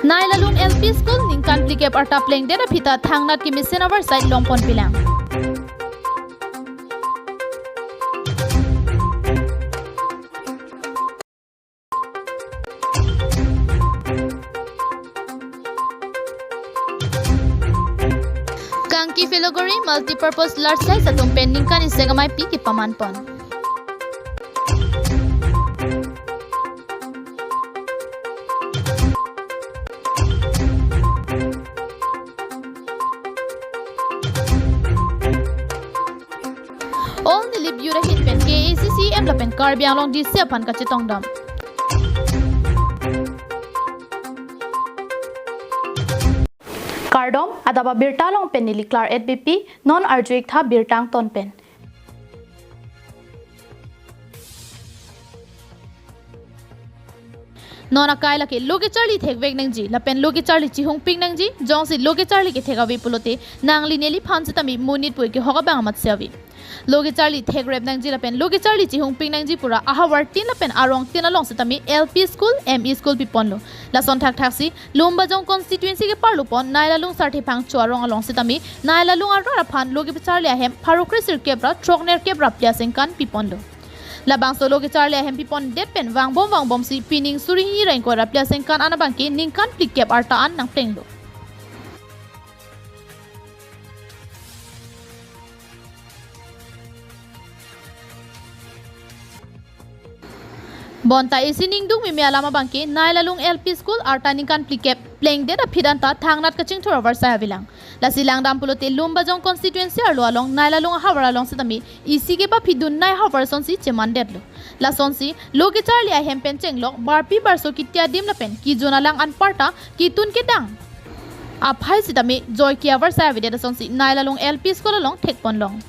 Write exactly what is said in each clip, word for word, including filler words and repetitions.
Nailalung L P School ningkan phlikep arta plengdet aphi ta thangnat kemesen avarsai longponpilang. Kangki Phelaguri Multipurpose Large Size atum pen ningkan isi amei pi kepamanpon. All Nilip Youth ahin pen K A A C C M lapen Karbi Anglong D C aphan kachetongdam. Kardom, adap abirta along pen neli Klar et B P, non arju-ik tha birta angton pen. Non akai lake lo kecharli thekvek nangji, lapen lo kecharli chihungpik nangji, jongsi lo kecharli kethek ave pulote, nangli neliphan sitame monit pu-e kehok abang amatsi ave. Lo kecharli thekrep nangji lapen lo kecharli chihungpik nangji pura ahavar tin lapen arong tin along sitame L P school, M E school piponlo. Lason thakthaksi, Lumbajong constituency keparlupon Nailalung Sarthe Phangcho arong along sitame Nailalung arat aphan lo kepacharli ahem pharo kre sirkep ra throknerkep ra phli asengkan piponlo. Labangso lo kecharli ahem pipondet pen vangbom vangbomsi pining suri hini ra ingkoi ra phli asengkan an abangke ningkan phlikep arta an nangplenglo. Bonta isi ningduk meme alam abangke Nailalung L P School arta ningkan phlikep plengdet aphi ta thangnat kachingthur avarsai avelang. Lasi langdam pulote Lumbajong constituency arlo along Nailalung ahavar along sitame isi kepaphidun nai havar asonsi chemandetlo. Lasonsi lo kecharli ahem pen chenglok barpi barso kiti adim lapen kejun alang anpar ta ketun kedang aphai sitame joike avarsai avedet asonsi Nailalung L P School along thekponlong.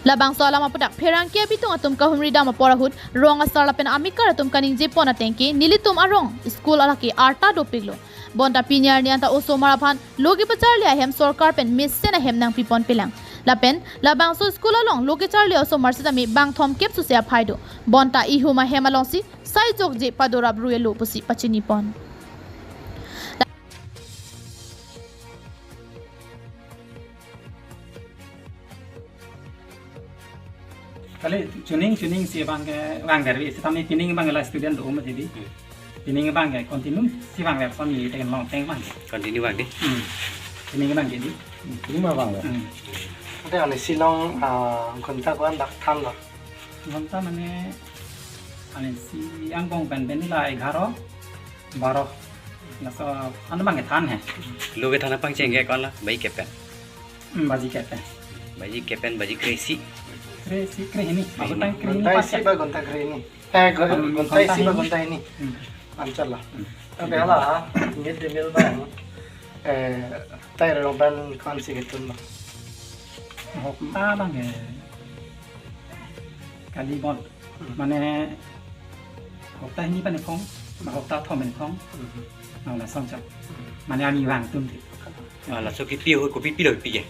Labangso alam aputhak pherangke abitung atum kahumridam apor ahut rong asar lapen amekar atum kaningjepon atengke nelitum arong school alake arta dopiklo. Bonta pini arni anta osomar aphan lo kepacharli ahem sorkar pen mesen ahem nangpiponpilang. Lapen labangso school along lo kecharli osomar sitame bang thomkep susi aphai do. Bonta ihum ahem alongsi sai jokje padorap ruelo pusi pachinipon. Kali chuning chuning si abangke vangver vi, sitame pining abangke la student do mati di. Hmm. Pining abangke continue si vangver son ni teng long teng abangke. Continue vang di. Hmm. Pining abangke di. Pining ma vangver. Hmm. Ante ani si along, ah, ghonta ko-an dak thanlo? Ghonta mane ani si angbong pen pen la egharo, baro. Laso an abangke than he. Lo kethan apangcheng ke ko-an la, baji kep pen? Hmm, baji kep pen. Baji kep pen, baji kre-isi. Kre-isi, kre-hini. Kre-hini. Aku tang kre-hini. Ghonta isi paket. Ba ghonta kre-hini? Eh, gho-, hmm, ghonta isi ba ghonta hini. Ghonta hini. Hmm. Anchal la. Hmm. Oke, hala, ha? Mid day meal ba. Eh, tai rong pen ko-an si ketun ba? Hokta abangke kali bon. Hmm. Mane hokta hini pen ephong, ma hokta thom pen ephong. Hmm. Nang lason chak. Hmm. Mane ami vangtum ti. Ah, laso kipi ho, kopi pilo pi ke?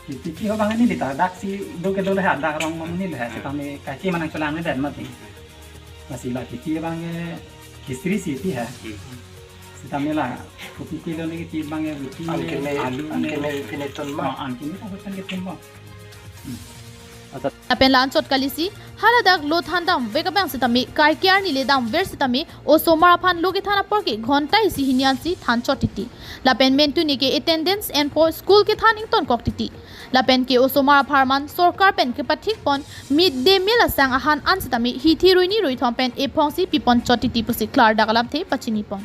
Kipi ho abang neli ta dak si do ke do le ha, dak rong mo neli le ha, hmm, sitame kaike ma nangchelangledet mati. Lasi la kipi abangke, eh, history si pi ha. Hmm. Sitame la kopi pilo ne kipi abangke, eh, kopi an ne, keme, alu an ne, keme pine tun ma? Oh, an keme ta hutan ketun ma. Hmm. Lapen la-anchot kalisi, haladak lo thandamvek abang sitame, kaike arni le damver sitame, osomar aphan lo kethan apor ke ghonta isi hini ansi thanchot titi. Lapen mentuni ke attendance enpo school kethan ingtonkok titi. Lapen ke osomar apharman sorkar pen kepathikpon mid day meal asang ahan an sitame hithi ruini ruithom pen ephongsi piponchot titi pusi klardak alamthe pachinipon.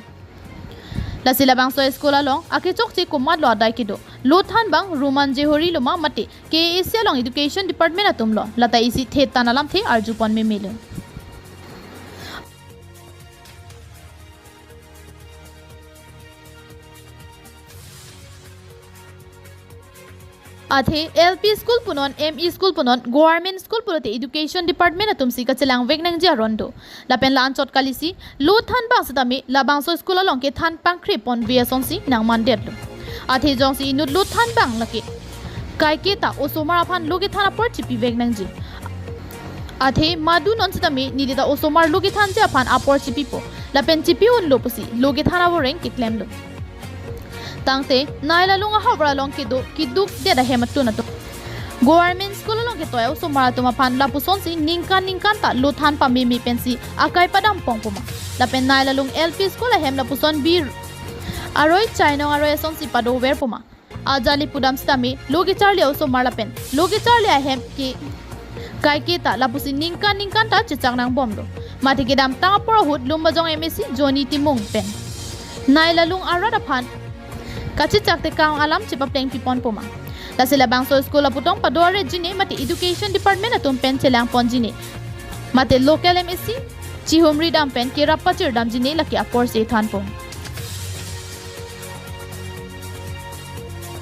Lasi labangso school along akechokche komatlo adai kedo. Lo than abang Roman Johori lo ma mate K A A C along Education Department atum lo. Lata isi thetan alamthe arjupon memelo. Athe L P school punon, M E school punon, government school pulote Education Department atumsi kachelangvek nangji aron do. Lapen la-anchot kalisi, lo than abang sitame, labangso school along kethan pangkreponve asonsi nangmandetlo. Athe jongsi inut lo than abang lake kaike ta osomar aphan lo kethan apor chipivek nangji. Athe madu non sitame neli ta osomar lo kethanji aphan apor chipipo. Lapen chipi unlo pusi lo kethan avoreng keklemlo. Tangte Neilalung ahavar along kedo keduk det ahem atun atum, government school along ketoi osomar atum aphan lapusonsi ningkan ningkan ta lo than pameme pensi akai padam pongpo ma. Lapen Neilalung L P school ahem lapuson bir aroi chainong aroi asonsi padoverpo ma. Ajali pudam sitame lo kecharli osomar lapen lo kecharli ahem ke kaike ta lapusi ningkan ningkan ta chechak nangbomlo. Mate kedamtang apor ahut Lumbajong M A C Johnny Timung pen Neilalung arat aphan kachechak tekang alam chepapleng piponpo ma. Lasi labangso school aputong padore jine mate education department atum pen chelang ponjine mate local M A C chihumri dam pen kerap pachir damjine lake apor si thanpo.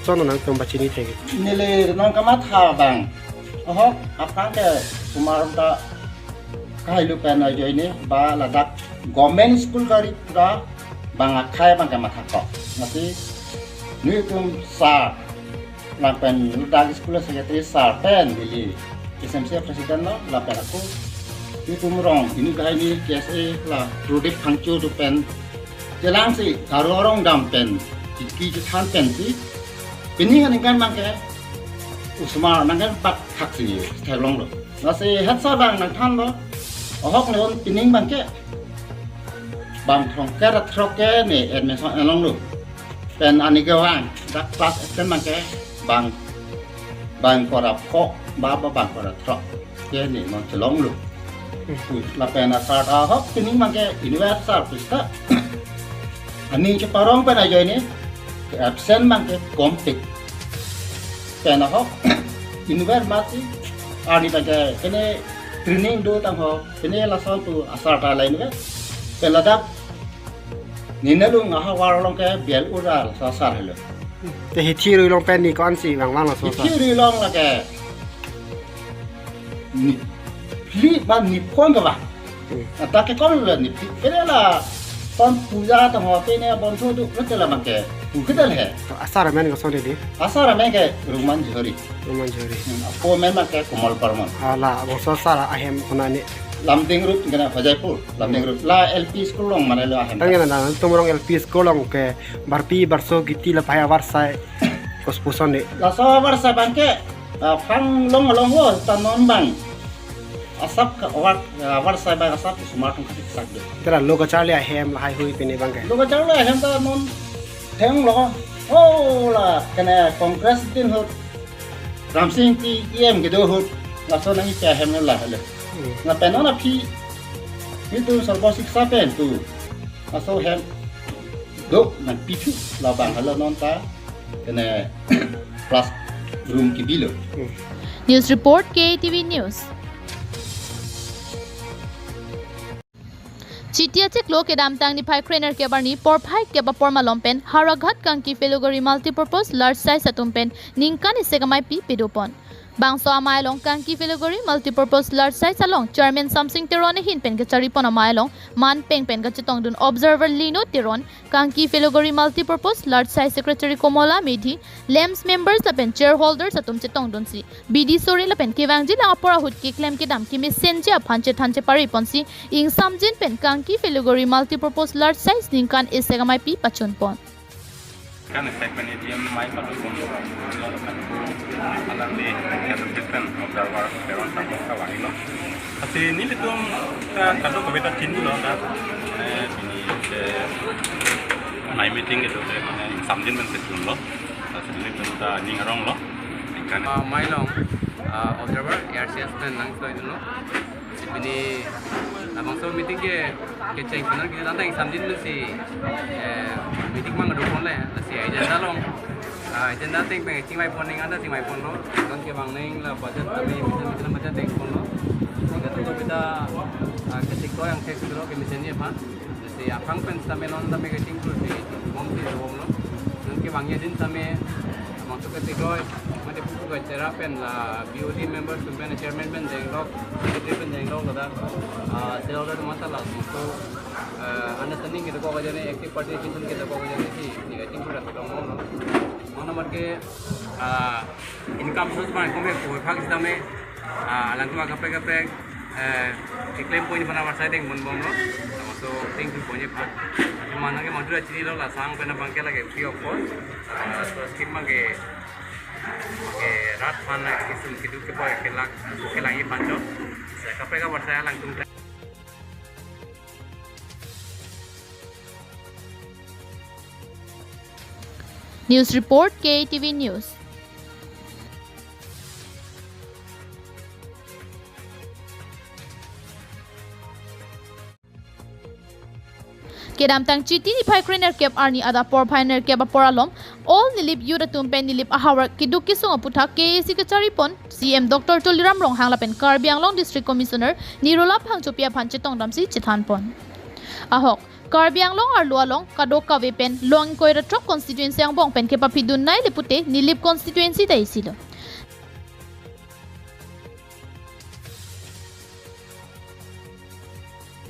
Sono nangtum pachini thek. Neli nangkamatha abang. Ahok, aphrang ke osomar ta kahailu pen ajoine ba ladak government school gari pura bang akhai bang kamathakok. Lasi nelitum sir lapen ladak school secretary sir pen neli S M C president lo lapen ako nelitum rong hini kahai ni K S A la Pradip Phangcho atum pen chelangsi Garo arong dam pen, chiki chethan pensi, pining aningkan abangke osomar nangkan bak thak si theklonglo. Lasi hetsa bang nangthanlo, ahok ne on pining abangke, bang throngkre ra throk ke ne admission enlonglo. Pen ani kevang, dak class eight pen abangke, bang, bang kora pho, ba, ba bang kora throk ke ne non chelonglo. Lapen asar ta ahok pining abangke university sir pusta. Aning cheparong pen ajoine absent abangke kompik. Pen ahok university mati arni abangke kene training do tangho kene lason tu asar ta lain ke. Pen ladak Neilalung ahavar along ke B L O ra sasar helo. Te hithi rui along pen ni ko-ansi vang vang laso sa. Hithi rui along lake niphli ba niphon ke ba. Hmm. Atak ke kon la niphli. Kene la kon puja tangho kene bonthu do kete la abangke. Pu kete le. Asar amen koson dei? Asar amen ke Roman Johari. Roman Johari. Hmm, apo amen abangke Komal Barman. Ala, bangso asar ahem konane? Lumding Road, kena Hojaipur, Lumding Road. La L P school along mane lo ahem. Tangke na, nangtum rong L P school along ke barpi barso giti la pai avarsai kosonpuson dei? Laso avarsai abangke, ah, phanglong longlo ta non abang. Asap ke avar, avarsai abang asap osomar atum katik sak dei. Tera lo kacharli ahem lahai hui pine abangke? Lo kacharli ahem ta non thenglo. Oh, la kene Congress din ahut Ramsing Ingti E M kedo ahut laso nangkepi ahem la hale. Hmm. Lapen non aphi nelitum Sarva Shiksha pen tu laso ahem do nangpithu labang hala non ta kene classroom kebilo. Hmm. News report, K A T V News. Chiti achiklo kedamtang niphai krenerkep arni porphai kep apor malom pen Howraghat Kangki Pheliguri Multipurpose Large Size atum pen ningkan isi amei pi pedopon. Bangso amei along Kangki Pheliguri Multipurpose Large Size along Chairman Samsing Teron ahin pen kacharipon amei along man peng pen kachetongdun Observer Lino Teron, Kangki Pheliguri Multipurpose Large Size Secretary Komola Medhi, LAMPS members lapen shareholders atum chetongdunsi bidi sore lapen kevangji lang apor ahut keklem kedam kemesenji aphan chethan chepariponsi ingsamjin pen Kangki Pheliguri Multipurpose Large Size ningkan isi amei pi pachunpon. Kan statement A G M mai kado pon lo kan ko alam di kado statement observer Teron Samsing kavanglo. Lasi nelitum ta kado kaveta chinilo ta, eh, pini, eh, nai meeting itu, eh, mane ingsamjin pen sejun lo. Lasi nelitum ta ning arong lo. Ikan. Ah, amei along, ah, observer A R C S pen nangchetoidunlo. Pini labangso meeting ke kecheng penang kita tangte ingsamjin pensi, eh, meeting mang adu ponle, lasi agenda along, ah, agenda ateng pen chingvaipon ning anta chingvaiponlo, kan kevang ning la budget kami bisa bisa budget ateng ponlo. Sehingga tu kita, ah, ketik ko yang cek dulu kami sini apa. Lasi aphrang pen sitame non sitame kechingpur si bomsi bomlo. Non kevangji adin sitame bangso ketik roi mate pupu kachera pen la B O D members atum pen chairman pen denglok, secretary pen denglok ladak, ah, shareholder atum anta labangso, ah, understanding kedokok ajoine, active participation kedokok ajoine si neli kechingpur dak kedong bomlo. Mane mate ke, ah, income source abang kome ko phak sitame, ah, alangtum akaprek kaprek Eh, keklem point aphan avarsai dengponbomlo. Laso thing tu point aphan. Mane ke Madura chinilo, la sang pen abang ke lake free of cost. Ah, so scheme abang ke, ke rat aphan kesung keduk kepo kelak, kelangji aphan chot. Sa kaprek avarsai alangtum. News report, K A T V News. Kedamtang Chiti niphai krenerkep arni adap porphai nerkep apor alom, all Nilip youth atum pen Nilip ahavar keduk kesung aputhak K A A C kacharipon C E M Doctor Tuliram Ronghang lapen Karbi Anglong District Commissioner Nirola Phangchopi aphan chetongdamsi chethanpon. Ahok, Karbi Anglong arlo along kadokave pen long ingkoi ra throk constituency angbong pen kepaphidunnei le pute Nilip constituency ta isilo.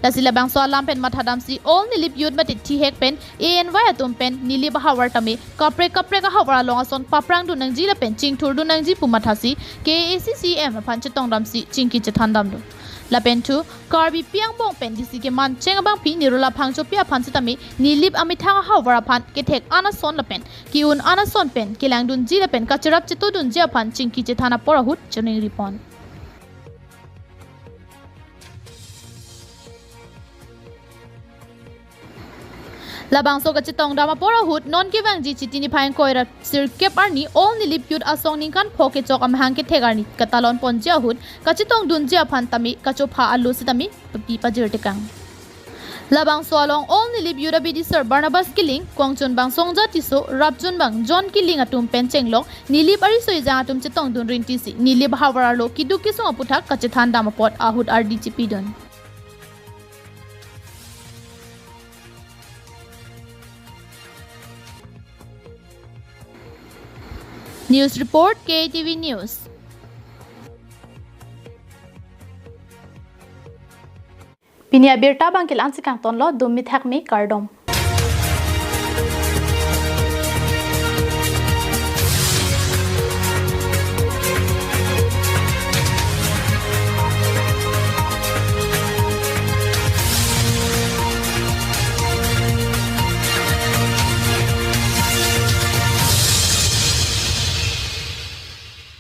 Lasi labangso alam pen mathadamsi all Nilip youth mate thihek pen A N Y atum pen Nilip ahavar tame kaprek kaprek ahavar along ason paprangdun nangji lapen chingthurdun nangji pu mathasi K A A C C E M aphan chetongdamsi chingki chethandamlo. Lapen thu Karbipi angbong pen D C kemancheng abangpi Nirola Phangchopi aphan sitame Nilip amethang ahavar aphan kethek an ason lapen ke-un an ason pen kelangdunji lapen kacherap chetodunji aphan chingki chethan apor ahut choningripon. Labangso kachetongdam apor ahut non kevangji Chiti niphai ingkoi ra sirkep arni all Nilip youth asong ningkan pho kechok amahang kethek arni katalonponji ahut kachetongdunji aphan tame kachopha alo sitame papi pajirtekang. Labangso along all Nilip youth abidi sir Barnabas Killing, Kuangchunbang Songja Tisso, Rapjunbang John Killing atum pen chenglong Nilip ariso ejang atum chetongdun rintisi Nilip ahavar arlo keduk kesung aputhak kachethandam apot ahut ardi chipidun. News report, K A T V News. Pini abirta abang ke la-ansi kangtonlo, dum mithak me, kardom.